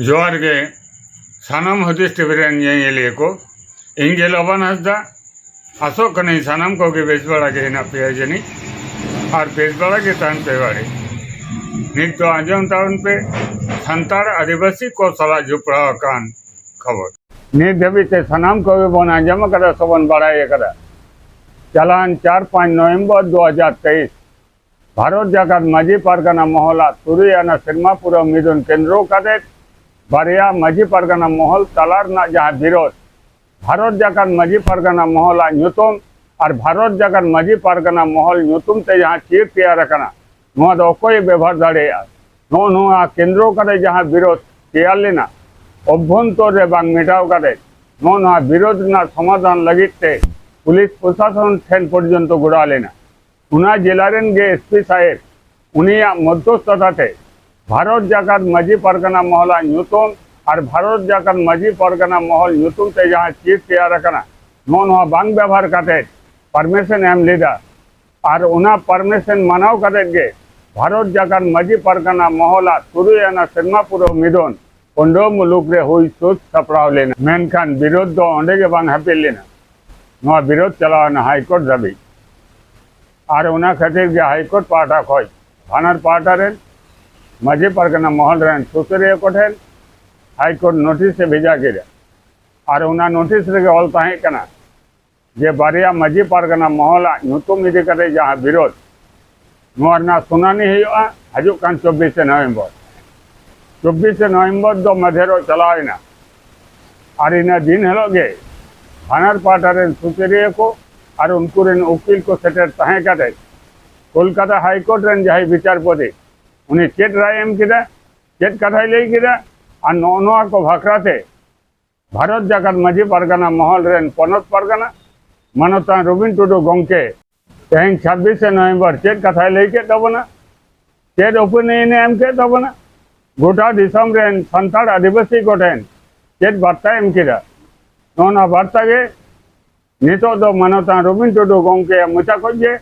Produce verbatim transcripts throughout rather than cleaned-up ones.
ᱡᱚᱦᱟᱨ ᱜᱮ ᱥᱟᱱᱟᱢ ᱦᱩᱫᱤᱥ ᱴᱤᱵᱷᱤ ᱨᱮᱱ ᱧᱮᱧᱮᱞᱤᱭᱟᱹ ᱠᱚ᱾ ᱤᱧ ᱜᱮ ᱞᱚᱵᱟᱱ ᱦᱟᱸᱥᱫᱟ᱾ ᱟᱥᱚᱜ ᱠᱟᱹᱱᱟᱹᱧ ᱥᱟᱱᱟᱢ ᱠᱚᱜᱮ ᱵᱮᱥ ᱵᱟᱲᱟ ᱜᱮ ᱦᱮᱱᱟᱜ ᱯᱮᱭᱟ ᱡᱟᱹᱱᱤᱡ, ᱟᱨ ᱵᱮᱥ ᱵᱟᱲᱟ ᱜᱮ ᱛᱟᱦᱮᱱ ᱯᱮ ᱵᱟᱲᱮ᱾ ᱱᱤᱛ ᱫᱚ ᱟᱸᱡᱚᱢ ᱛᱟᱵᱚᱱ ᱯᱮ ᱥᱟᱱᱛᱟᱲ ᱟᱹᱫᱤᱵᱟᱹᱥᱤ ᱠᱚ ᱥᱟᱞᱟᱜ ᱡᱚᱯᱲᱟᱣ ᱟᱠᱟᱱ ᱠᱷᱚᱵᱚᱨ᱾ ᱱᱤᱛ ᱫᱷᱟᱹᱵᱤᱡ ᱛᱮ ᱥᱟᱱᱟᱢ ᱠᱚᱜᱮ ᱵᱚᱱ ᱟᱸᱡᱚᱢ ᱟᱠᱟᱫᱟ ᱥᱮᱵᱚᱱ ᱵᱟᱲᱟᱭ ᱟᱠᱟᱫᱟ, ᱪᱟᱞᱟᱣᱮᱱ ᱪᱟᱨ ᱯᱟᱸᱪ ᱱᱚᱵᱷᱮᱢᱵᱚᱨ ᱫᱩ ᱦᱟᱡᱟᱨ ᱛᱮᱭᱤᱥ ᱵᱷᱟᱨᱚᱛ ᱡᱟᱠᱟᱛ ᱢᱟᱹᱡᱷᱤ ᱯᱟᱨᱜᱟᱱᱟ ᱢᱚᱦᱚᱞᱟᱜ ᱛᱩᱨᱩᱭ ᱟᱱᱟ ᱥᱮᱨᱢᱟ ᱯᱩᱨᱟᱹᱣ ᱢᱤᱫᱩᱱ ᱠᱮᱱᱫᱨᱚ ᱠᱟᱛᱮ ᱵᱟᱨᱭᱟ ᱢᱟᱹᱡᱷᱤ ᱯᱟᱨᱜᱟᱱᱟ ᱢᱚᱦᱚᱞ ᱛᱟᱞᱟ ᱨᱮᱱᱟᱜ ᱡᱟᱦᱟᱸ ᱵᱤᱨᱳᱫᱷ, ᱵᱷᱟᱨᱚᱛ ᱡᱟᱠᱟᱛ ᱢᱟᱹᱡᱷᱤ ᱯᱟᱨᱜᱟᱱᱟ ᱢᱚᱦᱚᱞᱟᱜ ᱧᱩᱛᱩᱢ ᱟᱨ ᱵᱷᱟᱨᱚᱛ ᱡᱟᱠᱟᱛ ᱢᱟᱹᱡᱷᱤ ᱯᱟᱨᱜᱟᱱᱟ ᱢᱚᱦᱚᱞ ᱧᱩᱛᱩᱢ ᱛᱮ ᱡᱟᱦᱟᱸ ᱪᱤᱨ ᱛᱮᱭᱟᱨ ᱟᱠᱟᱱᱟ, ᱱᱚᱣᱟ ᱫᱚ ᱚᱠᱚᱭᱮ ᱵᱮᱵᱷᱟᱨ ᱫᱟᱲᱮᱭᱟᱜᱼᱟ? ᱱᱚᱜᱼᱚ ᱱᱚᱣᱟ ᱠᱮᱱᱫᱨᱚ ᱠᱟᱛᱮ ᱡᱟᱦᱟᱸ ᱵᱤᱨᱳᱫᱷ ᱛᱮᱭᱟᱨ ᱞᱮᱱᱟ, ᱚᱵᱷᱭᱚᱱᱛᱚᱨ ᱨᱮ ᱵᱟᱝ ᱢᱮᱴᱟᱣ ᱠᱟᱛᱮ ᱱᱚᱜᱼᱚ ᱱᱚᱣᱟ ᱵᱤᱨᱳᱫᱷ ᱨᱮᱱᱟᱜ ᱥᱚᱢᱟᱫᱷᱟᱱ ᱞᱟᱹᱜᱤᱫ ᱛᱮ ᱯᱩᱞᱤᱥ ᱯᱨᱚᱥᱟᱥᱚᱱ ᱴᱷᱮᱱ ᱯᱚᱨᱡᱚᱱᱛᱚ ᱜᱚᱲᱟ ᱞᱮᱱᱟ᱾ ᱚᱱᱟ ᱡᱮᱞᱟ ᱨᱮᱱ ᱜᱮ ᱮᱥ ᱯᱤ ᱥᱟᱦᱮᱵᱽ, ᱩᱱᱤᱭᱟᱜ ᱢᱚᱫᱽᱫᱷᱚᱥᱛᱷᱚᱛᱟ ᱛᱮ ᱵᱷᱟᱨᱚᱛ ᱡᱟᱠᱟᱛ ᱢᱟᱹᱡᱷᱤ ᱯᱟᱨᱜᱟᱱᱟ ᱢᱚᱦᱚᱞᱟᱜ ᱧᱩᱛᱩᱢ ᱟᱨ ᱵᱷᱟᱨᱚᱛ ᱡᱟᱠᱟᱛ ᱢᱟᱹᱡᱷᱤ ᱯᱟᱨᱜᱟᱱᱟ ᱢᱚᱦᱚᱞ ᱧᱩᱛᱩᱢ ᱛᱮ ᱡᱟᱦᱟᱸ ᱪᱤᱨ ᱛᱮᱭᱟᱨ ᱟᱠᱟᱱᱟ, ᱱᱚᱜᱼᱚ ᱱᱚᱣᱟ ᱵᱟᱝ ᱵᱮᱵᱷᱟᱨ ᱠᱟᱛᱮ ᱯᱟᱨᱢᱤᱥᱚᱱ ᱮᱢ ᱞᱮᱫᱟ᱾ ᱟᱨ ᱚᱱᱟ ᱯᱟᱨᱢᱤᱥᱚᱱ ᱢᱟᱱᱟᱣ ᱠᱟᱛᱮ ᱜᱮ ᱵᱷᱟᱨᱚᱛ ᱡᱟᱠᱟᱛ ᱢᱟᱹᱡᱷᱤ ᱯᱟᱨᱜᱟᱱᱟ ᱢᱚᱦᱚᱞᱟᱜ ᱛᱩᱨᱩᱭ ᱟᱱᱟ ᱥᱮᱨᱢᱟ ᱯᱩᱨᱟᱹᱣ ᱢᱤᱫᱩᱱ ᱠᱚᱱᱰᱚ ᱢᱩᱞᱩᱠ ᱨᱮ ᱦᱩᱭ ᱥᱟᱹᱛ ᱥᱟᱯᱲᱟᱣ ᱞᱮᱱᱟ᱾ ᱢᱮᱱᱠᱷᱟᱱ ᱵᱤᱨᱳᱫᱷ ᱫᱚ ᱚᱸᱰᱮ ᱜᱮ ᱵᱟᱝ ᱦᱟᱹᱯᱤᱫ ᱞᱮᱱᱟ᱾ ᱱᱚᱣᱟ ᱵᱤᱨᱳᱫᱷ ᱪᱟᱞᱟᱣ ᱮᱱᱟ ᱦᱟᱭ ᱠᱳᱨᱴ ᱫᱷᱟᱹᱵᱤᱡ᱾ ᱟᱨ ᱚᱱᱟ ᱠᱷᱟᱹᱛᱤᱨ ᱜᱮ ᱦᱟᱭ ᱠᱳᱨᱴ ᱯᱟᱦᱴᱟ ᱠᱷᱚᱱ ᱵᱟᱱᱟᱨ ᱯᱟᱦᱴᱟ ᱨᱮᱱ ᱢᱟᱹᱡᱷᱤ ᱯᱟᱨᱜᱟᱱᱟ ᱢᱚᱦᱚᱞ ᱨᱮᱱ ᱥᱩᱥᱟᱹᱨᱤᱭᱟᱹ ᱠᱚᱴᱷᱮᱱ ᱦᱟᱭ ᱠᱳᱨᱴ ᱱᱳᱴᱤᱥ ᱮ ᱵᱷᱮᱡᱟ ᱠᱮᱫᱟ᱾ ᱟᱨ ᱚᱱᱟ ᱱᱳᱴᱤᱥ ᱨᱮᱜᱮ ᱚᱞ ᱛᱟᱦᱮᱸ ᱠᱟᱱᱟ ᱡᱮ ᱵᱟᱨᱭᱟ ᱢᱟᱹᱡᱷᱤ ᱯᱟᱨᱜᱟᱱᱟ ᱢᱚᱦᱚᱞᱟᱜ ᱧᱩᱛᱩᱢ ᱤᱫᱤ ᱠᱟᱛᱮ ᱡᱟᱦᱟᱸ ᱵᱤᱨᱳᱫᱷ, ᱱᱚᱣᱟ ᱨᱮᱱᱟᱜ ᱥᱩᱱᱟᱱᱤ ᱦᱩᱭᱩᱜᱼᱟ ᱦᱤᱡᱩᱜ ᱠᱟᱱ ᱪᱚᱵᱵᱤᱥᱮ ᱱᱚᱵᱷᱮᱢᱵᱚᱨ᱾ ᱪᱚᱵᱵᱤᱥᱮ ᱱᱚᱵᱷᱮᱢᱵᱚᱨ ᱫᱚ ᱢᱟᱫᱷᱮᱨᱚᱜ ᱪᱟᱞᱟᱣ ᱮᱱᱟ᱾ ᱟᱨ ᱤᱱᱟᱹ ᱫᱤᱱ ᱦᱤᱞᱳᱜ ᱜᱮ ᱵᱟᱱᱟᱨ ᱯᱟᱦᱴᱟ ᱨᱮᱱ ᱥᱩᱥᱟᱹᱨᱤᱭᱟᱹ ᱠᱚ ᱟᱨ ᱩᱱᱠᱩ ᱨᱮᱱ ᱩᱠᱤᱞ ᱠᱚ ᱥᱮᱴᱮᱨ ᱛᱟᱦᱮᱸ ᱠᱟᱛᱮ ᱠᱳᱞᱠᱟᱛᱟ ᱦᱟᱭ ᱠᱳᱨᱴ ᱨᱮᱱ ᱡᱟᱦᱟᱸᱭ ᱵᱤᱪᱟᱨᱯᱚᱛᱤ, ᱩᱱᱤ ᱪᱮᱫ ᱨᱟᱭ ᱮᱢ ᱠᱮᱫᱟ, ᱪᱮᱫ ᱠᱟᱛᱷᱟᱭ ᱞᱟᱹᱭ ᱠᱮᱫᱟ, ᱟᱨ ᱱᱚᱜᱼᱚ ᱱᱚᱣᱟ ᱠᱚ ᱵᱟᱠᱷᱨᱟ ᱛᱮ ᱵᱷᱟᱨᱚᱛ ᱡᱟᱠᱟᱛ ᱢᱟᱹᱡᱷᱤ ᱯᱟᱨᱜᱟᱱᱟ ᱢᱚᱦᱚᱞ ᱨᱮᱱ ᱯᱚᱱᱚᱛ ᱯᱟᱨᱜᱟᱱᱟ ᱢᱟᱱᱚᱛᱟᱱ ᱨᱚᱵᱤᱱ ᱴᱩᱰᱩ ᱜᱚᱢᱠᱮ ᱛᱮᱦᱮᱧ ᱪᱷᱟᱵᱵᱤᱥᱮ ᱱᱚᱵᱷᱮᱢᱵᱚᱨ ᱪᱮᱫ ᱠᱟᱛᱷᱟᱭ ᱞᱟᱹᱭ ᱠᱮᱫ ᱛᱟᱵᱚᱱᱟ, ᱪᱮᱫ ᱚᱯᱤᱱᱤᱭᱚᱱ ᱮ ᱮᱢ ᱠᱮᱫ ᱛᱟᱵᱚᱱᱟ, ᱜᱚᱴᱟ ᱫᱤᱥᱚᱢ ᱨᱮᱱ ᱥᱟᱱᱛᱟᱲ ᱟᱹᱫᱤᱵᱟᱹᱥᱤ ᱠᱚᱴᱷᱮᱱ ᱪᱮᱫ ᱵᱟᱨᱛᱟᱭ ᱮᱢ ᱠᱮᱫᱟ, ᱱᱚᱜᱼᱚ ᱱᱚᱣᱟ ᱵᱟᱨᱛᱟ ᱜᱮ ᱱᱤᱛᱚᱜ ᱫᱚ ᱢᱟᱱᱚᱛᱟᱱ ᱨᱚᱵᱤᱱ ᱴᱩᱰᱩ ᱜᱚᱢᱠᱮᱭᱟᱜ ᱢᱚᱪᱟ ᱠᱷᱚᱱ ᱜᱮ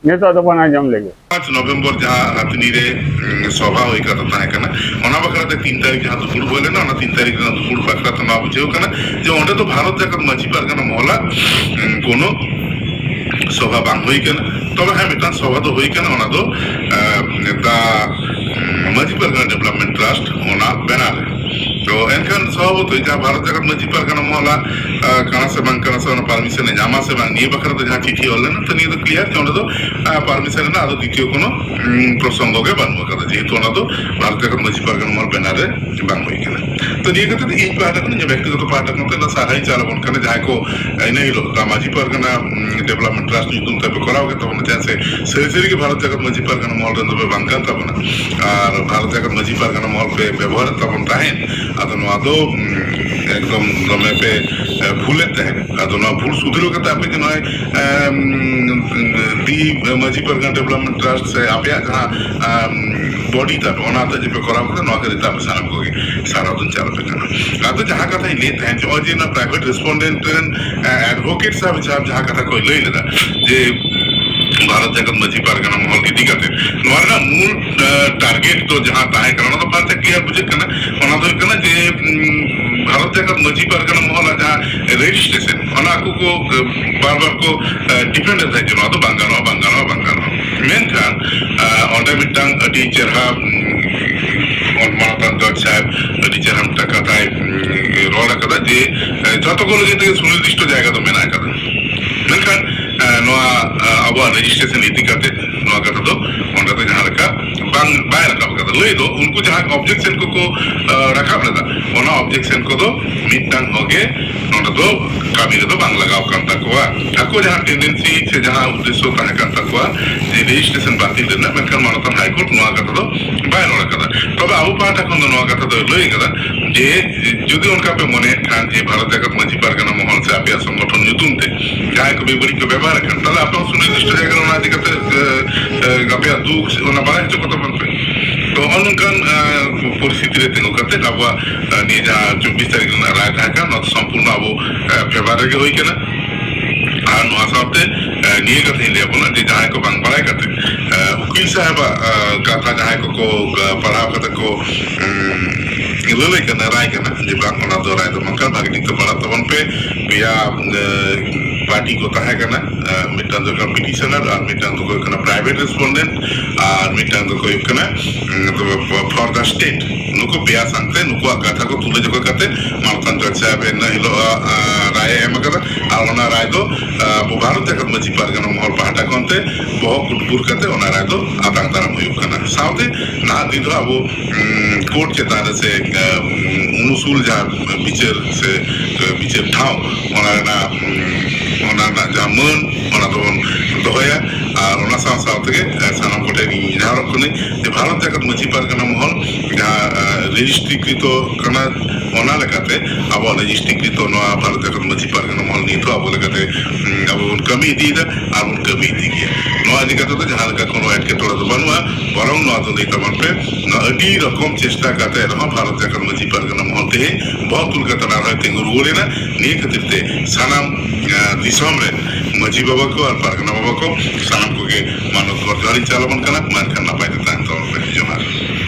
ᱱᱤᱛᱚᱜ ᱫᱚᱵᱚᱱ ᱟᱸᱡᱚᱢ ᱞᱮᱜᱮ᱾ ᱯᱟᱸᱪ ᱱᱚᱵᱷᱮᱢᱵᱚᱨ ᱡᱟᱦᱟᱸ ᱦᱟᱛᱱᱤ ᱨᱮ, ᱩᱸ, ᱥᱚᱵᱷᱟ ᱦᱩᱭ ᱠᱟᱛᱷᱟ ᱛᱟᱦᱮᱸ ᱠᱟᱱᱟ, ᱚᱱᱟ ᱵᱟᱠᱷᱨᱟ ᱛᱮ ᱛᱤᱱ ᱛᱟᱹᱨᱤᱠᱷ ᱡᱟᱦᱟᱸ ᱫᱩᱯᱩᱲᱩᱵ ᱦᱩᱭ ᱞᱮᱱᱟ, ᱚᱱᱟ ᱛᱤᱱ ᱛᱟᱹᱨᱤᱠᱷ ᱨᱮᱱᱟᱜ ᱫᱩᱯᱩᱲᱩᱵ ᱵᱟᱠᱷᱨᱟ ᱛᱮ ᱱᱚᱣᱟ ᱵᱩᱡᱷᱟᱹᱣ ᱠᱟᱱᱟ ᱡᱮ ᱚᱸᱰᱮ ᱫᱚ ᱵᱷᱟᱨᱚᱛ ᱡᱟᱠᱟᱛ ᱢᱟᱹᱡᱷᱤ ᱯᱟᱨᱜᱟᱱᱟ ᱢᱚᱦᱚᱞᱟᱜ, ᱩᱸ, ᱠᱳᱱᱳ ᱥᱚᱵᱷᱟ ᱵᱟᱝ ᱦᱩᱭ ᱠᱟᱱᱟ᱾ ᱛᱚᱵᱮ ᱦᱮᱸ, ᱢᱤᱫᱴᱟᱝ ᱥᱚᱵᱷᱟ ᱫᱚ ᱦᱩᱭ ᱠᱟᱱᱟ, ᱚᱱᱟ ᱫᱚ, ᱮᱸ, ᱫᱟ, ᱩᱸ, ᱢᱟᱹᱡᱷᱤ ᱯᱟᱨᱜᱟᱱᱟ ᱰᱮᱵᱷᱞᱚᱯᱢᱮᱱᱴ ᱴᱨᱟᱥᱴ ᱚᱱᱟ ᱵᱮᱱᱟᱨ ᱨᱮ᱾ ᱛᱚ ᱮᱱᱠᱷᱟᱱ ᱥᱚᱵᱷᱟᱯᱚᱛᱤ ᱡᱟᱦᱟᱸ ᱵᱷᱟᱨᱚᱛ ᱡᱟᱠᱟᱛ ᱢᱟᱹᱡᱷᱤ ᱯᱟᱨᱜᱟᱱᱟ ᱢᱚᱦᱚᱞᱟ, ᱟ, ᱠᱟᱱᱟ ᱥᱮ ᱵᱟᱝ ᱠᱟᱱᱟ ᱥᱮ ᱚᱱᱟ ᱯᱟᱨᱢᱤᱥᱚᱱ ᱮ ᱧᱟᱢᱟ ᱥᱮ ᱵᱟᱝ, ᱱᱤᱭᱟᱹ ᱵᱟᱠᱷᱨᱟ ᱛᱮ ᱡᱟᱦᱟᱸ ᱪᱤᱴᱷᱤ ᱚᱞ ᱞᱮᱱᱟ, ᱛᱚ ᱱᱤᱭᱟᱹ ᱫᱚ ᱠᱞᱤᱭᱟᱨ ᱡᱮ ᱚᱸᱰᱮ ᱫᱚ, ᱟ, ᱯᱟᱨᱢᱤᱥᱚᱱ ᱨᱮᱱᱟᱜ ᱟᱫᱚ ᱫᱤᱛᱤᱭᱚ ᱠᱳᱱᱳ, ᱩᱸ, ᱯᱨᱚᱥᱚᱝᱜᱚ ᱜᱮ ᱵᱟᱹᱱᱩᱜ ᱟᱠᱟᱫᱟ, ᱡᱮᱦᱮᱛᱩ ᱚᱱᱟ ᱫᱚ ᱵᱷᱟᱨᱚᱛ ᱡᱟᱠᱟᱛ ᱢᱟᱹᱡᱷᱤ ᱯᱟᱨᱜᱟᱱᱟ ᱢᱚᱦᱚᱞ ᱵᱮᱱᱟᱨ ᱨᱮ ᱵᱟᱝ ᱦᱩᱭ ᱠᱟᱱᱟ᱾ ᱛᱚ ᱱᱤᱭᱟᱹ ᱠᱷᱟᱹᱛᱤᱨ ᱛᱮ ᱤᱧ ᱯᱟᱦᱴᱟ ᱠᱷᱚᱱ, ᱤᱧᱟᱹᱜ ᱵᱮᱠᱛᱤᱜᱚᱛᱚ ᱯᱟᱦᱴᱟ ᱠᱷᱚᱱ ᱛᱮ ᱱᱚᱣᱟ ᱥᱟᱨᱦᱟᱣ ᱤᱧ ᱪᱟᱞ ᱟᱵᱚᱱ ᱠᱟᱱᱟ, ᱡᱟᱦᱟᱸᱭ ᱠᱚ ᱤᱱᱟᱹ ᱦᱤᱞᱳᱜ ᱫᱟ ᱢᱟᱹᱡᱷᱤ ᱯᱟᱨᱜᱟᱱᱟ, ᱩᱸ, ᱰᱮᱵᱷᱞᱚᱯᱢᱮᱱᱴ ᱴᱨᱟᱥᱴ ᱧᱩᱛᱩᱢ ᱛᱮ ᱯᱮ ᱠᱚᱨᱟᱣ ᱠᱮᱫ ᱛᱟᱵᱚᱱᱟ, ᱪᱮᱫᱟᱜ ᱥᱮ ᱥᱟᱹᱨᱤ ᱥᱟᱹᱨᱤ ᱜᱮ ᱵᱷᱟᱨᱚᱛ ᱡᱟᱠᱟᱛ ᱢᱟᱹᱡᱷᱤ ᱯᱟᱨᱜᱟᱱᱟ ᱢᱚᱦᱚᱞ ᱨᱮᱱ ᱫᱚᱯᱮ ᱵᱟᱝ ᱠᱟᱱ ᱛᱟᱵᱚᱱᱟ᱾ ᱟᱨ ᱵᱷᱟᱨᱚᱛ ᱡᱟᱠᱟᱛ ᱢᱟᱹᱡᱷᱤ ᱯᱟᱨᱜᱟᱱᱟ ᱢᱚᱦᱚᱞ ᱯᱮ ᱵᱮᱵᱚᱦᱟᱨᱮᱫ ᱛᱟᱵᱚᱱ ᱛᱟᱦᱮᱸᱫ, ᱟᱫᱚ ᱱᱚᱣᱟ ᱫᱚ, ᱩᱸ, ᱮᱠᱫᱚᱢ ᱫᱚᱢᱮ ᱯᱮ, ᱮ, ᱵᱷᱩᱞᱮᱫ ᱛᱟᱦᱮᱸᱫ᱾ ᱟᱫᱚ ᱱᱚᱣᱟ ᱵᱷᱩᱞ ᱥᱩᱫᱷᱨᱟᱹᱣ ᱠᱟᱛᱮ ᱟᱯᱮ ᱡᱮ ᱱᱚᱜᱼᱚᱭ, ᱮᱢ, ᱫᱤ ᱢᱟᱹᱡᱷᱤ ᱯᱟᱨᱜᱟᱱᱟ ᱰᱮᱵᱷᱞᱚᱯᱢᱮᱱᱴ ᱴᱨᱟᱥᱴ ᱥᱮ ᱟᱯᱮᱭᱟᱜ ᱡᱟᱦᱟᱸ, ᱮᱢ, ᱵᱚᱰᱤ ᱛᱟᱯᱮ, ᱚᱱᱟ ᱦᱚᱛᱮᱡ ᱡᱮ ᱯᱮ ᱠᱚᱨᱟᱣ ᱠᱮᱫᱟ, ᱱᱚᱣᱟ ᱠᱷᱟᱹᱛᱤᱨ ᱛᱮ ᱟᱯᱮ ᱥᱟᱱᱟᱢ ᱠᱚᱜᱮ ᱥᱟᱨᱦᱟᱣ ᱫᱚᱧ ᱪᱟᱞ ᱟᱯᱮ ᱠᱟᱱᱟ᱾ ᱟᱫᱚ ᱡᱟᱦᱟᱸ ᱠᱟᱛᱷᱟᱧ ᱞᱟᱹᱭᱮᱫ ᱛᱟᱦᱮᱸᱫ, ᱱᱚᱜᱼᱚᱭ ᱡᱮ ᱱᱚᱣᱟ ᱯᱨᱟᱭᱵᱷᱮᱴ ᱨᱮᱥᱯᱚᱱᱰᱮᱱᱴ ᱨᱮᱱ, ᱮ, ᱮᱰᱵᱷᱳᱠᱮᱴ ᱥᱟᱦᱮᱵ ᱡᱟᱦᱟᱸ, ᱡᱟᱦᱟᱸ ᱠᱟᱛᱷᱟ ᱠᱚᱭ ᱞᱟᱹᱭ ᱞᱮᱫᱟ, ᱡᱮ ᱵᱷᱟᱨᱚᱛ ᱡᱟᱠᱟᱛ ᱢᱟᱹᱡᱷᱤ ᱯᱟᱨᱜᱟᱱᱟ ᱢᱚᱦᱚᱞ ᱤᱫᱤ ᱠᱟᱛᱮ ᱱᱚᱣᱟ ᱨᱮᱱᱟᱜ ᱢᱩᱞ, ᱮ, ᱴᱟᱨᱜᱮᱴ ᱫᱚ ᱡᱟᱦᱟᱸ ᱛᱟᱦᱮᱸ ᱠᱟᱱᱟ, ᱚᱱᱟ ᱫᱚ ᱯᱷᱟᱨᱪᱟ ᱠᱞᱤᱭᱟᱨ ᱵᱩᱡᱷᱟᱹᱜ ᱠᱟᱱᱟ᱾ ᱚᱱᱟ ᱫᱚ ᱦᱩᱭᱩᱜ ᱠᱟᱱᱟ ᱡᱮ, ᱩᱸ, ᱵᱷᱟᱨᱚᱛ ᱡᱟᱠᱟᱛ ᱢᱟᱹᱡᱷᱤ ᱯᱟᱨᱜᱟᱱᱟ ᱢᱚᱦᱚᱞᱟᱜ ᱡᱟᱦᱟᱸ ᱨᱮᱡᱤᱥᱴᱨᱮᱥᱚᱱ, ᱚᱱᱟ ᱟᱠᱚ ᱠᱚ, ᱮ, ᱵᱟᱨ ᱵᱟᱨ ᱠᱚ, ᱮ, ᱰᱤᱯᱷᱮᱱᱰ ᱮᱫ ᱛᱟᱦᱮᱸᱫ ᱡᱮ ᱱᱚᱣᱟ ᱫᱚ ᱵᱟᱝ ᱜᱟᱱᱚᱜᱼᱟ, ᱵᱟᱝ ᱜᱟᱱᱚᱜᱼᱟ, ᱵᱟᱝ ᱜᱟᱱᱚᱜᱼᱟ᱾ ᱢᱮᱱᱠᱷᱟᱱ, ᱮ, ᱚᱸᱰᱮ ᱢᱤᱫᱴᱟᱝ ᱟᱹᱰᱤ ᱪᱮᱨᱦᱟ, ᱩᱸ, ᱢᱟᱱᱚᱛᱟᱱ ᱡᱚᱡᱽ ᱥᱟᱦᱮᱵᱽ ᱟᱹᱰᱤ ᱪᱮᱨᱦᱟ ᱢᱤᱫᱴᱟᱝ ᱠᱟᱛᱷᱟᱭ, ᱩᱸ, ᱨᱚᱲ ᱟᱠᱟᱫᱟ ᱡᱮ, ᱮ, ᱡᱷᱚᱛᱚ ᱠᱚ ᱞᱟᱹᱜᱤᱫ ᱛᱮᱜᱮ ᱥᱩᱱᱤᱨᱫᱤᱥᱴᱚ ᱡᱟᱭᱜᱟ ᱫᱚ ᱢᱮᱱᱟᱜ ᱟᱠᱟᱫᱟ᱾ ᱢᱮᱱᱠᱷᱟᱱ, ᱮ, ᱱᱚᱣᱟ, ᱮ, ᱟᱵᱚᱣᱟᱜ ᱨᱮᱡᱤᱥᱴᱨᱮᱥᱚᱱ ᱤᱫᱤ ᱠᱟᱛᱮ ᱱᱚᱣᱟ ᱠᱟᱛᱷᱟ ᱫᱚ ᱚᱸᱰᱮ ᱫᱚ ᱡᱟᱦᱟᱸ ᱞᱮᱠᱟ ᱵᱟᱝ, ᱵᱟᱭ ᱨᱟᱠᱟᱵ ᱟᱠᱟᱫᱟ᱾ ᱞᱟᱹᱭ ᱫᱚ ᱩᱱᱠᱩ ᱡᱟᱦᱟᱸ ᱚᱵᱡᱮᱠᱥᱚᱱ ᱠᱚᱠᱚ, ᱮ, ᱨᱟᱠᱟᱵ ᱞᱮᱫᱟ, ᱚᱱᱟ ᱚᱵᱡᱮᱠᱥᱚᱱ ᱠᱚᱫᱚ ᱢᱤᱫᱴᱟᱝ ᱦᱚᱸ ᱜᱮ ᱱᱚᱰᱮ ᱫᱚ ᱠᱟᱹᱢᱤ ᱨᱮᱫᱚ ᱵᱟᱝ ᱞᱟᱜᱟᱣ ᱠᱟᱱ ᱛᱟᱠᱚᱣᱟ᱾ ᱟᱠᱚ ᱡᱟᱦᱟᱸ ᱴᱮᱱᱰᱮᱱᱥᱤ ᱥᱮ ᱡᱟᱦᱟᱸ ᱩᱫᱽᱫᱮᱥᱥᱚ ᱛᱟᱦᱮᱸ ᱠᱟᱱ ᱛᱟᱠᱚᱣᱟ ᱡᱮ ᱨᱮᱡᱤᱥᱴᱨᱮᱥᱚᱱ ᱵᱟᱹᱛᱤᱞ ᱨᱮᱱᱟᱜ, ᱢᱮᱱᱠᱷᱟᱱ ᱢᱟᱱᱚᱛᱟᱱ ᱦᱟᱭᱠᱳᱨᱴ ᱱᱚᱣᱟ ᱠᱟᱛᱷᱟ ᱫᱚ ᱵᱟᱭ ᱨᱚᱲ ᱟᱠᱟᱫᱟ᱾ ᱛᱚᱵᱮ ᱟᱵᱚ ᱯᱟᱦᱴᱟ ᱠᱷᱚᱱ ᱫᱚ ᱱᱚᱣᱟ ᱠᱟᱛᱷᱟ ᱫᱚᱭ ᱞᱟᱹᱭ ᱟᱠᱟᱫᱟ ᱡᱮ ᱡᱩᱫᱤ ᱚᱱᱠᱟ ᱯᱮ ᱢᱚᱱᱮᱭᱮᱫ ᱠᱷᱟᱱ ᱡᱮ ᱵᱷᱟᱨᱚᱛ ᱡᱟᱠᱟᱛ ᱢᱟᱹᱡᱷᱤ ᱯᱟᱨᱜᱟᱱᱟ ᱢᱚᱦᱚᱞ ᱥᱮ ᱟᱯᱮᱭᱟᱜ ᱥᱚᱝᱜᱚᱴᱷᱚᱱ ᱧᱩᱛᱩᱢ ᱛᱮ ᱡᱟᱦᱟᱸᱭ ᱠᱚ ᱵᱮᱵᱟᱹᱲᱤᱡ ᱠᱚ ᱵᱮᱵᱚᱦᱟᱨᱮᱫ ᱠᱷᱟᱱ, ᱛᱟᱦᱞᱮ ᱟᱯᱮ ᱦᱚᱸ ᱥᱩᱱᱤᱨᱫᱤᱥᱴᱚ ᱡᱟᱭᱜᱟ ᱨᱮ ᱚᱱᱟ ᱤᱫᱤ ᱠᱟᱛᱮ, ᱮ, ᱮ, ᱟᱯᱮᱭᱟᱜ ᱫᱩᱠ ᱚᱱᱟ ᱵᱟᱲᱟᱭ ᱦᱚᱪᱚ ᱠᱚ ᱛᱟᱵᱚᱱ ᱯᱮ᱾ ᱛᱚ ᱱᱚᱜᱼᱚ ᱱᱚᱝᱠᱟᱱ, ᱮ, ᱯᱚᱨᱤᱥᱛᱷᱤᱛᱤ ᱨᱮ ᱛᱤᱸᱜᱩ ᱠᱟᱛᱮ ᱟᱵᱚᱣᱟᱜ, ᱮ, ᱱᱤᱭᱟᱹ ᱡᱟᱦᱟᱸ ᱪᱚᱵᱵᱤᱥ ᱛᱟᱹᱨᱤᱠᱷ ᱨᱮᱱᱟᱜ ᱨᱟᱭ ᱛᱟᱦᱮᱸ ᱠᱟᱱᱟ, ᱱᱚᱣᱟ ᱫᱚ ᱥᱚᱢᱯᱩᱨᱱᱚ ᱟᱵᱚ, ᱮ, ᱯᱷᱮᱵᱟᱨ ᱨᱮᱜᱮ ᱦᱩᱭ ᱠᱟᱱᱟ᱾ ᱟᱨ ᱱᱚᱣᱟ ᱥᱟᱶᱛᱮ, ᱱᱤᱭᱟᱹ ᱠᱟᱛᱷᱟᱧ ᱞᱟᱹᱭ ᱟᱵᱚᱱᱟ ᱡᱮ ᱡᱟᱦᱟᱸᱭ ᱠᱚ ᱵᱟᱝ ᱵᱟᱲᱟᱭ ᱠᱟᱛᱮ ᱩᱠᱤᱞ ᱥᱟᱦᱮᱵᱟᱜ ᱠᱟᱛᱷᱟ ᱡᱟᱦᱟᱸᱭ ᱠᱚᱠᱚ ᱯᱟᱲᱦᱟᱣ ᱠᱟᱛᱮ ᱠᱚ ᱞᱟᱹᱞᱟᱹᱭ ᱠᱟᱱᱟ, ᱨᱟᱭ ᱠᱟᱱᱟ ᱡᱮ ᱵᱟᱝ, ᱚᱱᱟ ᱫᱚ ᱨᱟᱭ ᱫᱚ ᱵᱟᱝ ᱠᱟᱱᱟ, ᱵᱷᱟᱜᱮ ᱴᱷᱤᱠ ᱛᱮ ᱯᱟᱲᱦᱟᱜ ᱛᱟᱵᱚᱱ ᱯᱮ᱾ ᱯᱮᱭᱟ ᱯᱟᱨᱴᱤ ᱠᱚ ᱛᱟᱦᱮᱸ ᱠᱟᱱᱟ, ᱢᱤᱫᱴᱟᱝ ᱫᱚ ᱦᱩᱭᱩᱜ ᱠᱟᱱᱟ ᱯᱤᱴᱤᱥᱚᱱᱟᱨ, ᱟᱨ ᱢᱤᱫᱴᱟᱝ ᱫᱚ ᱦᱩᱭᱩᱜ ᱠᱟᱱᱟ ᱯᱨᱟᱭᱵᱷᱮᱴ ᱨᱮᱥᱯᱚᱱᱰᱮᱱᱴ, ᱟᱨ ᱢᱤᱫᱴᱟᱝ ᱫᱚ ᱦᱩᱭᱩᱜ ᱠᱟᱱᱟ ᱯᱷᱚᱨ ᱫᱟ ᱥᱴᱮᱴ᱾ ᱱᱩᱠᱩ ᱯᱮᱭᱟ ᱥᱟᱝᱛᱮ ᱱᱩᱠᱩᱣᱟᱜ ᱠᱟᱛᱷᱟ ᱠᱚ ᱛᱩᱞᱟᱹ ᱡᱚᱠᱷᱟ ᱠᱟᱛᱮ ᱢᱟᱱᱚᱛᱟᱱ ᱡᱚᱡᱽ ᱥᱟᱦᱮᱵ ᱮᱱ ᱦᱤᱞᱳᱜ ᱨᱟᱭ ᱮ ᱮᱢ ᱟᱠᱟᱫᱟ᱾ ᱟᱨ ᱚᱱᱟ ᱨᱟᱭ ᱫᱚ ᱟᱵᱚ ᱵᱷᱟᱨᱚᱛ ᱡᱟᱠᱟᱛ ᱢᱟᱹᱡᱷᱤ ᱯᱟᱨᱜᱟᱱᱟ ᱢᱚᱦᱚᱞ ᱯᱟᱦᱴᱟ ᱠᱷᱚᱱ ᱛᱮ ᱵᱚᱦᱚᱜ ᱠᱩᱴᱵᱩᱨ ᱠᱟᱛᱮ ᱚᱱᱟ ᱨᱟᱭ ᱫᱚ ᱟᱛᱟᱝ ᱫᱟᱨᱟᱢ ᱦᱩᱭᱩᱜ ᱠᱟᱱᱟ᱾ ᱥᱟᱶᱛᱮ ᱱᱟᱦᱟᱜ ᱫᱤᱱ ᱨᱮᱦᱚᱸ ᱟᱵᱚ ᱠᱳᱨᱴ ᱪᱮᱛᱟᱱ ᱨᱮ ᱥᱮ ᱩᱱᱩᱥᱩᱞ ᱡᱟᱦᱟᱸ ᱵᱤᱪᱟᱹᱨ ᱥᱮ ᱵᱤᱪᱟᱹᱨ ᱴᱷᱟᱶ, ᱚᱱᱟ ᱨᱮᱱᱟᱜ ᱚᱱᱟ ᱨᱮᱱᱟᱜ ᱡᱟᱦᱟᱸ ᱢᱟᱹᱱ, ᱚᱱᱟ ᱫᱚᱵᱚᱱ ᱫᱚᱦᱚᱭᱟ᱾ ᱟᱨ ᱚᱱᱟ ᱥᱟᱶ ᱥᱟᱶ ᱛᱮᱜᱮ ᱥᱟᱱᱟᱢ ᱠᱚᱴᱷᱮᱱ ᱤᱧ ᱱᱮᱦᱚᱨᱚᱜ ᱠᱟᱹᱱᱟᱹᱧ ᱡᱮ ᱵᱷᱟᱨᱚᱛ ᱡᱟᱠᱟᱛ ᱢᱟᱹᱡᱷᱤ ᱯᱟᱨᱜᱟᱱᱟ ᱢᱚᱦᱚᱞ ᱡᱟᱦᱟᱸ ᱨᱮᱡᱤᱥᱴᱨᱤᱠᱨᱤᱛᱚ ᱠᱟᱱᱟ, ᱚᱱᱟ ᱞᱮᱠᱟᱛᱮ ᱟᱵᱚᱣᱟᱜ ᱨᱮᱡᱤᱥᱴᱨᱤᱠᱨᱤᱛᱚ ᱱᱚᱣᱟ ᱵᱷᱟᱨᱚᱛ ᱡᱟᱠᱟᱛ ᱢᱟᱹᱡᱷᱤ ᱯᱟᱨᱜᱟᱱᱟ ᱢᱚᱦᱚᱞ ᱱᱤᱛ ᱦᱚᱸ ᱟᱵᱚ ᱞᱮᱠᱟᱛᱮ ᱟᱵᱚ ᱵᱚᱱ ᱠᱟᱹᱢᱤ ᱤᱫᱤᱭᱮᱫᱟ ᱟᱨ ᱵᱚᱱ ᱠᱟᱹᱢᱤ ᱤᱫᱤ ᱜᱮᱭᱟ᱾ ᱱᱚᱣᱟ ᱤᱫᱤ ᱠᱟᱛᱮ ᱫᱚ ᱡᱟᱦᱟᱸ ᱞᱮᱠᱟ ᱠᱳᱱᱳ ᱮᱴᱠᱮᱴᱚᱬᱮ ᱫᱚ ᱵᱟᱹᱱᱩᱜᱼᱟ, ᱵᱚᱨᱚᱝ ᱱᱚᱣᱟ ᱫᱚ ᱞᱟᱹᱭ ᱛᱟᱵᱚᱱ ᱯᱮ, ᱱᱚᱣᱟ ᱟᱹᱰᱤ ᱨᱚᱠᱚᱢ ᱪᱮᱥᱴᱟ ᱠᱟᱛᱮ ᱨᱮᱦᱚᱸ ᱵᱷᱟᱨᱚᱛ ᱡᱟᱠᱟᱛ ᱢᱟᱹᱡᱷᱤ ᱯᱟᱨᱜᱟᱱᱟ ᱢᱚᱦᱚᱞ ᱛᱮᱦᱮᱧ ᱵᱚᱦᱚᱜ ᱛᱩᱞ ᱠᱟᱛᱮ ᱟᱨᱦᱚᱸᱭ ᱛᱤᱸᱜᱩ ᱨᱩᱣᱟᱹᱲ ᱮᱱᱟ᱾ ᱱᱤᱭᱟᱹ ᱠᱷᱟᱹᱛᱤᱨ ᱛᱮ ᱥᱟᱱᱟᱢ ᱫᱤᱥᱚᱢ ᱨᱮᱱ ᱢᱟᱹᱡᱷᱤ ᱵᱟᱵᱟ ᱠᱚ ᱟᱨ ᱯᱟᱨᱜᱟᱱᱟ ᱵᱟᱵᱟ ᱠᱚ ᱥᱟᱱᱟᱢ ᱠᱚᱜᱮ ᱢᱟᱱᱚᱛ ᱜᱚᱰ ᱡᱚᱦᱟᱨᱤᱧ ᱪᱟᱞ ᱟᱵᱚᱱ ᱠᱟᱱᱟ᱾ ᱢᱟ ᱮᱱᱠᱷᱟᱱ ᱱᱟᱯᱟᱭ ᱛᱮ ᱛᱟᱦᱮᱱ ᱛᱟᱵᱚᱱ ᱯᱮ᱾ ᱡᱚᱦᱟᱨ᱾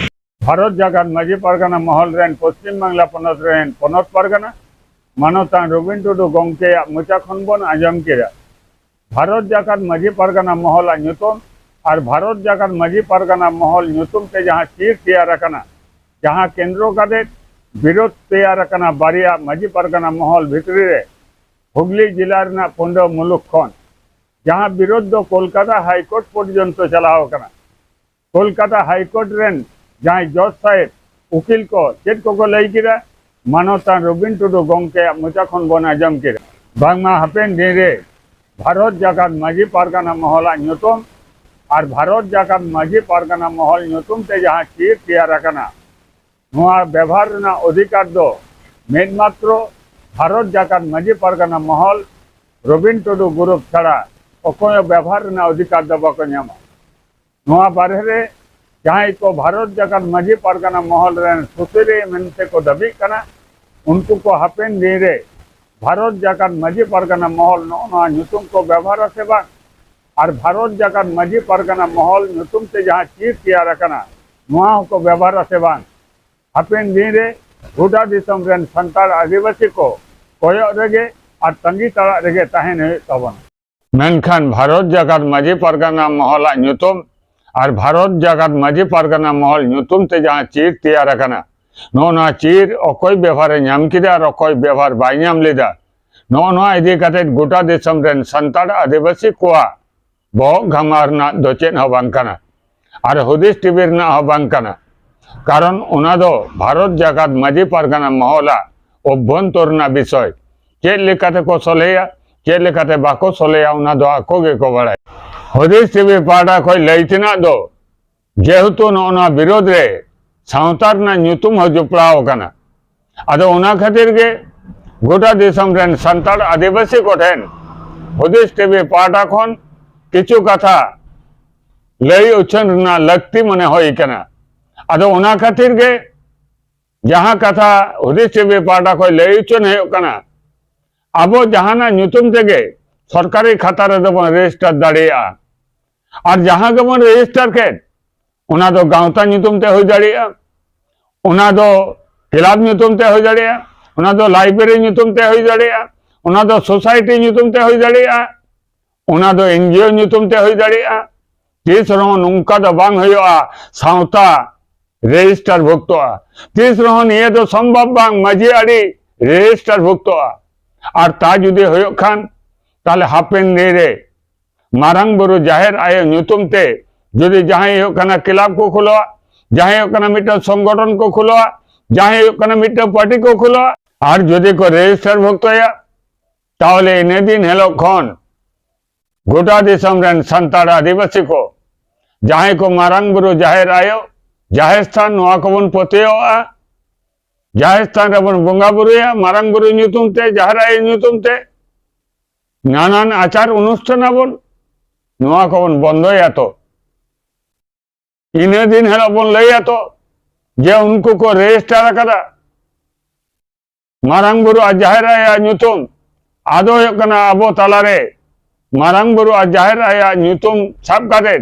ᱵᱷᱟᱨᱚᱛ ᱡᱟᱠᱟᱛ ᱢᱟᱹᱡᱷᱤ ᱯᱟᱨᱜᱟᱱᱟ ᱢᱚᱦᱚᱞ ᱨᱮᱱ ᱯᱚᱥᱪᱤᱢ ᱵᱟᱝᱞᱟ ᱯᱚᱱᱚᱛ ᱨᱮᱱ ᱯᱚᱱᱚᱛ ᱯᱟᱨᱜᱟᱱᱟ ᱢᱟᱱᱚᱛᱟᱱ ᱨᱚᱵᱤᱱ ᱴᱩᱰᱩ ᱜᱚᱢᱠᱮᱭᱟᱜ ᱢᱚᱪᱟ ᱠᱷᱚᱱ ᱵᱚᱱ ᱟᱸᱡᱚᱢ ᱠᱮᱫᱟ᱾ ᱵᱷᱟᱨᱚᱛ ᱡᱟᱠᱟᱛ ᱢᱟᱹᱡᱷᱤ ᱯᱟᱨᱜᱟᱱᱟ ᱢᱚᱦᱚᱞᱟᱜ ᱧᱩᱛᱩᱢ ᱟᱨ ᱵᱷᱟᱨᱚᱛ ᱡᱟᱠᱟᱛ ᱢᱟᱹᱡᱷᱤ ᱯᱟᱨᱜᱟᱱᱟ ᱢᱚᱦᱚᱞ ᱧᱩᱛᱩᱢ ᱛᱮ ᱡᱟᱦᱟᱸ ᱪᱤᱨ ᱛᱮᱭᱟᱨ ᱟᱠᱟᱱᱟ, ᱡᱟᱦᱟᱸ ᱠᱮᱱᱫᱨᱚ ᱠᱟᱛᱮ ᱵᱤᱨᱳᱫᱷ ᱛᱮᱭᱟᱨ ᱟᱠᱟᱱᱟ ᱵᱟᱨᱭᱟ ᱢᱟᱹᱡᱷᱤ ᱯᱟᱨᱜᱟᱱᱟ ᱢᱚᱦᱚᱞ ᱵᱷᱤᱛᱨᱤ ᱨᱮ, ᱦᱩᱜᱽᱞᱤ ᱡᱮᱞᱟ ᱨᱮᱱᱟᱜ ᱯᱩᱸᱰᱟᱹ ᱢᱩᱞᱩᱠ ᱠᱷᱚᱱ, ᱡᱟᱦᱟᱸ ᱵᱤᱨᱳᱫᱷ ᱫᱚ ᱠᱳᱞᱠᱟᱛᱟ ᱦᱟᱭ ᱠᱳᱨᱴ ᱯᱚᱨᱡᱚᱱᱛᱚ ᱪᱟᱞᱟᱣ ᱟᱠᱟᱱᱟ᱾ ᱠᱳᱞᱠᱟᱛᱟ ᱦᱟᱭ ᱠᱳᱨᱴ ᱨᱮᱱ ᱡᱟᱦᱟᱸᱭ ᱡᱚᱡᱽ ᱥᱟᱦᱮᱵᱽ, ᱩᱠᱤᱞ ᱠᱚ ᱪᱮᱫ ᱠᱚᱠᱚ ᱞᱟᱹᱭ ᱠᱮᱫᱟ, ᱢᱟᱱᱚᱛᱟᱱ ᱨᱚᱵᱤᱱ ᱴᱩᱰᱩ ᱜᱚᱢᱠᱮᱭᱟᱜ ᱢᱚᱪᱟ ᱠᱷᱚᱱ ᱵᱚᱱ ᱟᱸᱡᱚᱢ ᱠᱮᱫᱟ᱾ ᱵᱟᱝᱢᱟ ᱦᱟᱯᱮᱱ ᱫᱤᱱ ᱨᱮ ᱵᱷᱟᱨᱚᱛ ᱡᱟᱠᱟᱛ ᱢᱟᱹᱡᱷᱤ ᱯᱟᱨᱜᱟᱱᱟ ᱢᱚᱦᱚᱞᱟᱜ ᱧᱩᱛᱩᱢ ᱟᱨ ᱵᱷᱟᱨᱚᱛ ᱡᱟᱠᱟᱛ ᱢᱟᱹᱡᱷᱤ ᱯᱟᱨᱜᱟᱱᱟ ᱢᱚᱦᱚᱞ ᱧᱩᱛᱩᱢ ᱛᱮ ᱡᱟᱦᱟᱸ ᱪᱤᱨ ᱛᱮᱭᱟᱨ ᱟᱠᱟᱱᱟ, ᱱᱚᱣᱟ ᱵᱮᱵᱷᱟᱨ ᱨᱮᱱᱟᱜ ᱚᱫᱷᱤᱠᱟᱨ ᱫᱚ ᱢᱤᱫ ᱢᱟᱛᱨᱚ ᱵᱷᱟᱨᱚᱛ ᱡᱟᱠᱟᱛ ᱢᱟᱹᱡᱷᱤ ᱯᱟᱨᱜᱟᱱᱟ ᱢᱚᱦᱚᱞ, ᱨᱚᱵᱤᱱ ᱴᱩᱰᱩ ᱜᱩᱨᱩᱯ ᱪᱷᱟᱲᱟ ᱚᱠᱚᱭ ᱦᱚᱸ ᱵᱮᱵᱷᱟᱨ ᱨᱮᱱᱟᱜ ᱚᱫᱷᱤᱠᱟᱨ ᱫᱚ ᱵᱟᱠᱚ ᱧᱟᱢᱟ᱾ ᱱᱚᱣᱟ ᱵᱟᱨᱦᱮ ᱨᱮ ᱡᱟᱦᱟᱸᱭ ᱠᱚ ᱵᱷᱟᱨᱚᱛ ᱡᱟᱠᱟᱛ ᱢᱟᱹᱡᱷᱤ ᱯᱟᱨᱜᱟᱱᱟ ᱢᱚᱦᱚᱞ ᱨᱮᱱ ᱥᱩᱥᱟᱹᱨᱤᱭᱟᱹ ᱢᱮᱱᱛᱮ ᱠᱚ ᱫᱟᱹᱵᱤᱜ ᱠᱟᱱᱟ, ᱩᱱᱠᱩ ᱠᱚ ᱦᱟᱯᱮᱱ ᱫᱤᱱ ᱨᱮ ᱵᱷᱟᱨᱚᱛ ᱡᱟᱠᱟᱛ ᱢᱟᱹᱡᱷᱤ ᱯᱟᱨᱜᱟᱱᱟ ᱢᱚᱦᱚᱞ ᱱᱚᱜᱼᱚ ᱱᱚᱣᱟ ᱧᱩᱛᱩᱢ ᱠᱚ ᱵᱮᱵᱷᱟᱨᱟ ᱥᱮ ᱵᱟᱝ? ᱟᱨ ᱵᱷᱟᱨᱚᱛ ᱡᱟᱠᱟᱛ ᱢᱟᱹᱡᱷᱤ ᱯᱟᱨᱜᱟᱱᱟ ᱢᱚᱦᱚᱞ ᱧᱩᱛᱩᱢ ᱛᱮ ᱡᱟᱦᱟᱸ ᱪᱤᱨ ᱛᱮᱭᱟᱨ ᱟᱠᱟᱱᱟ, ᱱᱚᱣᱟ ᱦᱚᱸᱠᱚ ᱵᱮᱵᱷᱟᱨᱟ ᱥᱮ ᱵᱟᱝ? ᱦᱟᱯᱮᱱ ᱫᱤᱱ ᱨᱮ ᱜᱚᱴᱟ ᱫᱤᱥᱚᱢ ᱨᱮᱱ ᱥᱟᱱᱛᱟᱲ ᱟᱹᱫᱤᱵᱟᱹᱥᱤ ᱠᱚ ᱠᱚᱭᱚᱜ ᱨᱮᱜᱮ ᱟᱨ ᱛᱟᱺᱜᱤ ᱛᱟᱲᱟᱜ ᱨᱮᱜᱮ ᱛᱟᱦᱮᱱ ᱦᱩᱭᱩᱜ ᱛᱟᱵᱚᱱᱟ᱾ ᱢᱮᱱᱠᱷᱟᱱ ᱵᱷᱟᱨᱚᱛ ᱡᱟᱠᱟᱛ ᱢᱟᱹᱡᱷᱤ ᱯᱟᱨᱜᱟᱱᱟ ᱢᱚᱦᱚᱞᱟᱜ ᱧᱩᱛᱩᱢ ᱟᱨ ᱵᱷᱟᱨᱚᱛ ᱡᱟᱠᱟᱛ ᱢᱟᱹᱡᱷᱤ ᱯᱟᱨᱜᱟᱱᱟ ᱢᱚᱦᱚᱞ ᱧᱩᱛᱩᱢ ᱛᱮ ᱡᱟᱦᱟᱸ ᱪᱤᱨ ᱛᱮᱭᱟᱨ ᱟᱠᱟᱱᱟ, ᱱᱚᱜᱼᱚ ᱱᱚᱣᱟ ᱪᱤᱨ ᱚᱠᱚᱭ ᱵᱮᱵᱷᱟᱨᱮ ᱧᱟᱢ ᱠᱮᱫᱟ ᱟᱨ ᱚᱠᱚᱭ ᱵᱮᱵᱷᱟᱨ ᱵᱟᱭ ᱧᱟᱢ ᱞᱮᱫᱟ, ᱱᱚᱜᱼᱚ ᱱᱚᱣᱟ ᱤᱫᱤ ᱠᱟᱛᱮ ᱜᱚᱴᱟ ᱫᱤᱥᱚᱢ ᱨᱮᱱ ᱥᱟᱱᱛᱟᱲ ᱟᱹᱫᱤᱵᱟᱹᱥᱤ ᱠᱚᱣᱟᱜ ᱵᱚᱦᱚᱜ ᱜᱷᱟᱢᱟᱣ ᱨᱮᱱᱟᱜ ᱫᱚ ᱪᱮᱫ ᱦᱚᱸ ᱵᱟᱝ ᱠᱟᱱᱟ ᱟᱨ ᱦᱩᱫᱤᱥ ᱴᱤᱵᱤ ᱨᱮᱱᱟᱜ ᱦᱚᱸ ᱵᱟᱝ ᱠᱟᱱᱟ᱾ ᱠᱟᱨᱚᱱ ᱚᱱᱟ ᱫᱚ ᱵᱷᱟᱨᱚᱛ ᱡᱟᱠᱟᱛ ᱢᱟᱹᱡᱷᱤ ᱯᱟᱨᱜᱟᱱᱟ ᱢᱚᱦᱚᱞᱟᱜ ᱚᱵᱷᱭᱚᱱᱛᱚᱨ ᱨᱮᱱᱟᱜ ᱵᱤᱥᱚᱭ᱾ ᱪᱮᱫ ᱞᱮᱠᱟᱛᱮ ᱠᱚ ᱥᱚᱞᱦᱮᱭᱟ, ᱪᱮᱫ ᱞᱮᱠᱟᱛᱮ ᱵᱟᱠᱚ ᱥᱚᱞᱦᱮᱭᱟ, ᱚᱱᱟ ᱫᱚ ᱟᱠᱚ ᱜᱮᱠᱚ ᱵᱟᱲᱟᱭᱟ᱾ ᱦᱩᱫᱤᱥ ᱴᱤᱵᱤ ᱯᱟᱦᱴᱟ ᱠᱷᱚᱱ ᱞᱟᱹᱭ ᱛᱮᱱᱟᱜ ᱫᱚ, ᱡᱮᱦᱮᱛᱩ ᱱᱚᱜᱼᱚ ᱱᱚᱣᱟ ᱵᱤᱨᱳᱫᱷ ᱨᱮ ᱥᱟᱶᱛᱟ ᱨᱮᱱᱟᱜ ᱧᱩᱛᱩᱢ ᱦᱚᱸ ᱡᱚᱯᱲᱟᱣ ᱟᱠᱟᱱᱟ, ᱟᱫᱚ ᱚᱱᱟ ᱠᱷᱟᱹᱛᱤᱨ ᱜᱮ ᱜᱚᱴᱟ ᱫᱤᱥᱚᱢ ᱨᱮᱱ ᱥᱟᱱᱛᱟᱲ ᱟᱹᱫᱤᱵᱟᱹᱥᱤ ᱠᱚᱴᱷᱮᱱ ᱦᱩᱫᱤᱥ ᱴᱤᱵᱤ ᱯᱟᱦᱴᱟ ᱠᱷᱚᱱ ᱠᱤᱪᱷᱩ ᱠᱟᱛᱷᱟ ᱞᱟᱹᱭ ᱩᱪᱷᱟᱹᱱ ᱨᱮᱱᱟᱜ ᱞᱟᱹᱠᱛᱤ ᱢᱚᱱᱮ ᱦᱩᱭ ᱠᱟᱱᱟ᱾ ᱟᱫᱚ ᱚᱱᱟ ᱠᱷᱟᱹᱛᱤᱨ ᱜᱮ ᱡᱟᱦᱟᱸ ᱠᱟᱛᱷᱟ ᱦᱩᱫᱤᱥ ᱴᱤᱵᱤ ᱯᱟᱦᱴᱟ ᱠᱷᱚᱱ ᱞᱟᱹᱭ ᱩᱪᱷᱟᱹᱱ ᱦᱩᱭᱩᱜ ᱠᱟᱱᱟ, ᱟᱵᱚ ᱡᱟᱦᱟᱱᱟᱜ ᱧᱩᱛᱩᱢ ᱛᱮᱜᱮ ᱥᱚᱨᱠᱟᱨᱤ ᱠᱷᱟᱛᱟ ᱨᱮᱫᱚ ᱵᱚᱱ ᱨᱮᱡᱤᱥᱴᱟᱨ ᱫᱟᱲᱮᱭᱟᱜᱼᱟ᱾ ᱟᱨ ᱡᱟᱦᱟᱸ ᱜᱮᱵᱚᱱ ᱨᱮᱡᱤᱥᱴᱟᱨ ᱠᱮᱫ, ᱚᱱᱟ ᱫᱚ ᱜᱟᱶᱛᱟ ᱧᱩᱛᱩᱢ ᱛᱮ ᱦᱩᱭ ᱫᱟᱲᱮᱭᱟᱜᱼᱟ, ᱚᱱᱟ ᱫᱚ ᱠᱞᱟᱵᱽ ᱧᱩᱛᱩᱢ ᱛᱮ ᱦᱩᱭ ᱫᱟᱲᱮᱭᱟᱜᱼᱟ, ᱚᱱᱟ ᱫᱚ ᱞᱟᱭᱵᱨᱮᱨᱤ ᱧᱩᱛᱩᱢ ᱛᱮ ᱦᱩᱭ ᱫᱟᱲᱮᱭᱟᱜᱼᱟ, ᱚᱱᱟ ᱫᱚ ᱥᱳᱥᱟᱭᱴᱤ ᱧᱩᱛᱩᱢ ᱛᱮ ᱦᱩᱭ ᱫᱟᱲᱮᱭᱟᱜᱼᱟ, ᱚᱱᱟ ᱫᱚ ᱮᱱᱡᱤᱳ ᱧᱩᱛᱩᱢ ᱛᱮ ᱦᱩᱭ ᱫᱟᱲᱮᱭᱟᱜᱼᱟ᱾ ᱛᱤᱥ ᱨᱮᱦᱚᱸ ᱱᱚᱝᱠᱟ ᱫᱚ ᱵᱟᱝ ᱦᱩᱭᱩᱜᱼᱟ ᱥᱟᱶᱛᱟ ᱨᱮᱡᱤᱥᱴᱟᱨ ᱵᱷᱩᱠᱛᱚᱜᱼᱟ᱾ ᱛᱤᱥ ᱨᱮᱦᱚᱸ ᱱᱤᱭᱟᱹ ᱫᱚ ᱥᱚᱢᱵᱷᱚᱵ ᱵᱟᱝ ᱢᱟᱹᱡᱷᱤ ᱟᱹᱨᱤ ᱨᱮᱡᱤᱥᱴᱟᱨ ᱵᱷᱩᱠᱛᱚᱜᱼᱟ᱾ ᱟᱨ ᱛᱟ ᱡᱩᱫᱤ ᱦᱩᱭᱩᱜ ᱠᱷᱟᱱ, ᱛᱟᱦᱞᱮ ᱦᱟᱯᱮᱱ ᱫᱤᱱ ᱨᱮ ᱢᱟᱨᱟᱝ ᱵᱩᱨᱩ ᱡᱟᱦᱮᱨ ᱟᱭᱳ ᱧᱩᱛᱩᱢ ᱛᱮ ᱡᱩᱫᱤ ᱡᱟᱦᱟᱸᱭ ᱦᱩᱭᱩᱜ ᱠᱟᱱᱟ ᱠᱞᱟᱵᱽ ᱠᱚ ᱠᱷᱩᱞᱟᱹᱣᱟ, ᱡᱟᱦᱟᱸᱭ ᱦᱩᱭᱩᱜ ᱠᱟᱱᱟ ᱢᱤᱫᱴᱟᱝ ᱥᱚᱝᱜᱚᱴᱷᱚᱱ ᱠᱚ ᱠᱷᱩᱞᱟᱹᱣᱟ, ᱡᱟᱦᱟᱸᱭ ᱦᱩᱭᱩᱜ ᱠᱟᱱᱟ ᱢᱤᱫᱴᱟᱝ ᱯᱟᱨᱴᱤ ᱠᱚ ᱠᱷᱩᱞᱟᱹᱣᱟ, ᱟᱨ ᱡᱩᱫᱤ ᱠᱚ ᱨᱮᱡᱤᱥᱴᱟᱨ ᱵᱷᱩᱠᱛᱚᱭᱟ, ᱛᱟᱦᱚᱞᱮ ᱤᱱᱟᱹ ᱫᱤᱱ ᱦᱤᱞᱳᱜ ᱠᱷᱚᱱ ᱜᱚᱴᱟ ᱫᱤᱥᱚᱢ ᱨᱮᱱ ᱥᱟᱱᱛᱟᱲ ᱟᱹᱫᱤᱵᱟᱹᱥᱤ ᱠᱚ, ᱡᱟᱦᱟᱸᱭ ᱠᱚ ᱢᱟᱨᱟᱝ ᱵᱩᱨᱩ, ᱡᱟᱦᱮᱨ ᱟᱭᱳ, ᱡᱟᱦᱮᱨ ᱛᱷᱟᱱ, ᱱᱚᱣᱟ ᱠᱚᱵᱚᱱ ᱯᱟᱹᱛᱭᱟᱹᱣᱟᱜᱼᱟ, ᱡᱟᱦᱮᱨ ᱛᱷᱟᱱ ᱨᱮᱵᱚᱱ ᱵᱚᱸᱜᱟ ᱵᱩᱨᱩᱭᱟ ᱢᱟᱨᱟᱝ ᱵᱩᱨᱩ ᱧᱩᱛᱩᱢ ᱛᱮ, ᱡᱟᱦᱮᱨ ᱟᱭᱳ ᱧᱩᱛᱩᱢ ᱛᱮ, ᱱᱟᱱᱟᱱ ᱟᱪᱟᱨ ᱚᱱᱩᱥᱴᱷᱟᱱ ᱟᱵᱚᱱ, ᱱᱚᱣᱟ ᱠᱚᱵᱚᱱ ᱵᱚᱱᱫᱚᱭᱟ ᱛᱚ᱾ ᱤᱱᱟᱹ ᱫᱤᱱ ᱦᱤᱞᱳᱜ ᱵᱚᱱ ᱞᱟᱹᱭᱟ ᱛᱚ ᱡᱮ ᱩᱱᱠᱩ ᱠᱚ ᱨᱮᱡᱤᱥᱴᱟᱨ ᱟᱠᱟᱫᱟ᱾ ᱢᱟᱨᱟᱝ ᱵᱩᱨᱩ ᱟᱨ ᱡᱟᱦᱮᱨ ᱟᱭᱳ ᱧᱩᱛᱩᱢ ᱟᱫᱚ ᱦᱩᱭᱩᱜ ᱠᱟᱱᱟ ᱟᱵᱚ ᱛᱟᱞᱟᱨᱮ ᱢᱟᱨᱟᱝ ᱵᱩᱨᱩ ᱟᱨ ᱡᱟᱦᱮᱨ ᱟᱭᱳ ᱧᱩᱛᱩᱢ ᱥᱟᱵ ᱠᱟᱛᱮ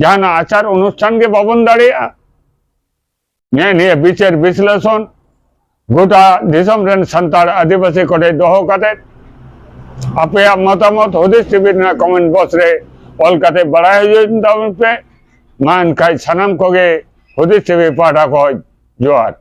ᱡᱟᱦᱟᱱᱟᱜ ᱟᱪᱟᱨ ᱚᱱᱩᱥᱴᱷᱟᱱ ᱜᱮ ᱵᱟᱵᱚᱱ ᱫᱟᱲᱮᱭᱟᱜᱼᱟ᱾ ᱱᱮ ᱱᱤᱭᱟᱹ ᱵᱤᱪᱟᱹᱨ ᱵᱤᱥᱞᱮᱥᱚᱱ ᱜᱚᱴᱟ ᱫᱤᱥᱚᱢ ᱨᱮᱱ ᱥᱟᱱᱛᱟᱲ ᱟᱹᱫᱤᱵᱟᱹᱥᱤ ᱠᱚᱴᱷᱮᱱ ᱫᱚᱦᱚ ᱠᱟᱛᱮ ᱟᱯᱮᱭᱟᱜ ᱢᱚᱛᱟᱢᱚᱛ ᱦᱩᱫᱤᱥ ᱴᱤᱵᱷᱤ ᱨᱮᱱᱟᱜ ᱠᱚᱢᱮᱱᱴ ᱵᱚᱠᱥ ᱨᱮ ᱚᱞ ᱠᱟᱛᱮ ᱵᱟᱲᱟᱭ ᱦᱚᱪᱚᱭ ᱛᱟᱵᱚᱱ ᱯᱮ᱾ ᱢᱟ ᱮᱱᱠᱷᱟᱡ ᱥᱟᱱᱟᱢ ᱠᱚᱜᱮ ᱦᱩᱫᱤᱥ ᱴᱤᱵᱷᱤ ᱯᱟᱦᱴᱟ ᱠᱷᱚᱱ ᱡᱚᱦᱟᱨ᱾